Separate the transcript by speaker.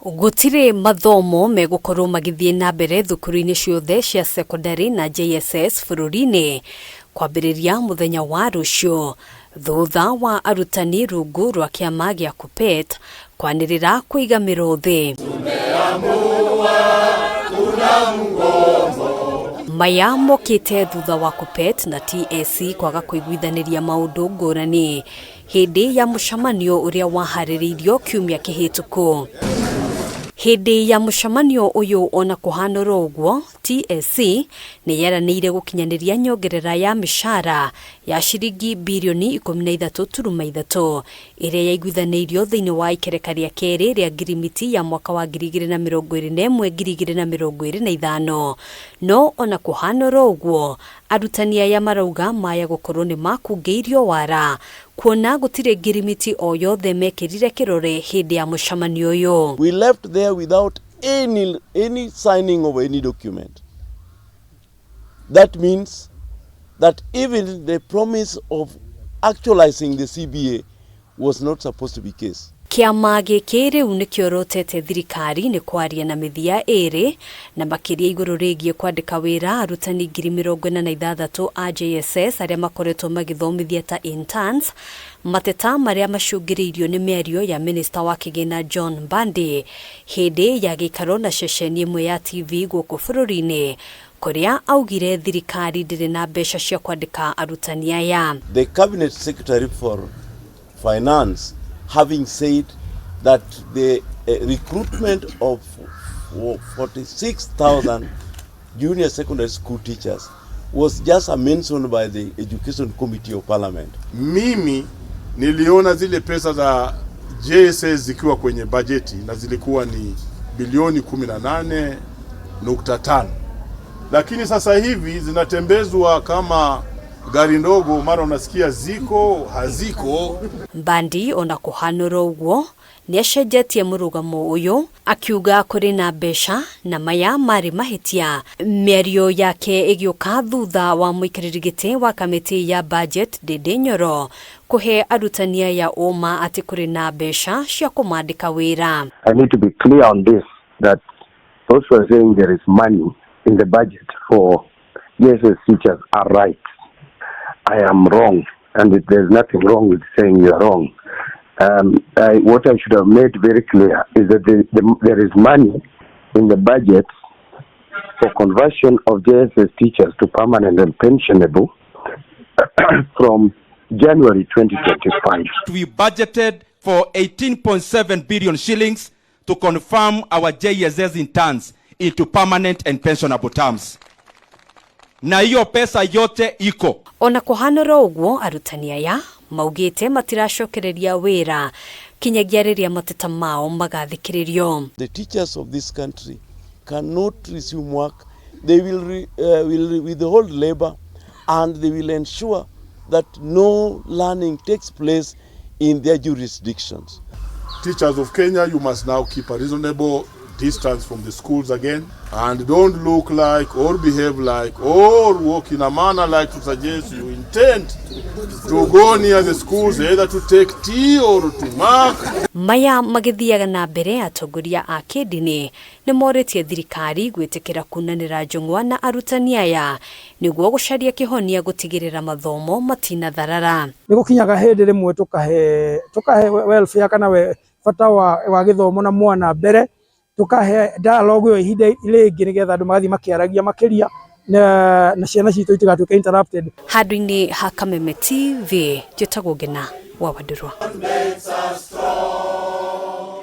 Speaker 1: Gũtirĩ mathomo megũkorwo magĩthiĩ na mbere thukuru-inĩ ciothe cia secondary na JSS bũrũri-inĩ kwambĩrĩria mũthenya wa rũciũ thutha wa arutani rungu rwa kĩama gĩa KUPPET kwanĩrĩra kũiga mĩro thĩ. Maya mokĩte thutha wa KUPPET na TSC kwaga kũiguithanĩria maũndũ ngũrani hĩndĩ ya mũcemanio ũrĩa waharĩrĩirio kiumia kĩhĩtũku. Hĩndĩ ya mũcemanio ũyũ ona kũhana oro ũguo, TSC nĩ yeranĩire gũkinyanĩria nyongerera ya mĩcara ya ciringi birioni 13.3 ĩrĩa yaiguithanĩirio thĩinĩ wa ikereka rĩa kerĩ rĩa ngirimiti ya mwaka wa 2021 2025. No ona kũhana oro ũguo, arutani aya marauga maya gũkorwo nĩ makungĩirio wara kuona gũtirĩ ngirimiti o yothe mekĩrire kĩrore hĩndĩ ya mũcemanio ũyũ.
Speaker 2: We left there without any signing of any document. That means that even the promise of actualizing the CBA was not supposed to be case.
Speaker 1: Kĩama gĩkĩ rĩu nĩkĩorotete thirikari nĩ kwaria na mĩthia ĩrĩ na makĩria igũrũ rĩgiĩ kwandĩka wĩra arutani 46,000 a JSS arĩa makoretwo magĩthomithia ta interns, mateta marĩa macũngĩrĩirio nĩ mĩario ya minista wa kĩgĩna John Mbadi hĩndĩ ya gĩikaro na ceceni ĩmwe ya TV gũkũ bũrũri-inĩ kũrĩa augire thirikari ndĩrĩ na mbeca cia kwandĩka arutani aya.
Speaker 2: The Cabinet Secretary for Finance having said that the recruitment of 46,000 junior secondary school teachers was just a mention by the Education Committee of Parliament.
Speaker 3: Mimi niliona zile pesa za JSS zikiwa kwenye bajeti na zilikuwa ni bilioni 18.5, lakini sasa hivi zinatembezwa kama gari ndogo, mara unasikia ziko haziko.
Speaker 1: Mbadi ona kũhanũra ũguo nĩ acenjetie mũrũgamo ũyũ akiuga kũrĩ na mbeca na maya marĩ mahĩtia. Mĩario yake ĩgĩũka thutha wa mũikarĩri gĩtĩ wa kamĩtĩ ya budget Ndindi Nyoro kũhe arutani aya ũma atĩ kũrĩ na mbeca cia kũmandĩka wĩra.
Speaker 4: I need to be clear on this, that those who are saying there is money in the budget for JSS teachers are right. I am wrong, and there's nothing wrong with saying you are wrong. What I should have made very clear is that there is money in the budget for conversion of JSS teachers to permanent and pensionable from January 2025.
Speaker 5: We budgeted for 18.7 billion shillings to confirm our JSS interns into permanent and pensionable terms. Na hiyo pesa yote iko.
Speaker 1: Ona kũhanũra ũguo, arutani aya maugĩte matiracokereria wĩra kinyagia rĩrĩa mateta mao magathikĩrĩrio.
Speaker 2: The teachers of this country cannot resume work. They will withhold labor and they will ensure that no learning takes place in their jurisdictions.
Speaker 3: Teachers of Kenya, you must now keep a reasonable distance from the schools again and don't look like or behave like or walk in a manner like to suggest you intend to go near the schools either to take tea or to mark.
Speaker 1: Maya magĩthiaga na mbere, atongoria a kĩndini nĩ morĩtie thirikari gwĩtĩkĩra kunanĩra njũng'wa na arutani aya nĩguo gũcaria kĩhonia gũtigĩrĩra mathomo matinatharara.
Speaker 6: Nĩ gũkinyaga hĩndĩ rĩmwe tũkahe welfare kana we bata wa gĩthomo na mwana mbere, tukahe dialogue ĩyo ihinda rĩngĩ nĩgetha andũ magathiĩ makĩaragia makĩria na ciana citũ itigatuĩke interrupted.
Speaker 1: Handũ-inĩ ha Kameme TV, njĩtagwo Ngena wa Wandũrwa.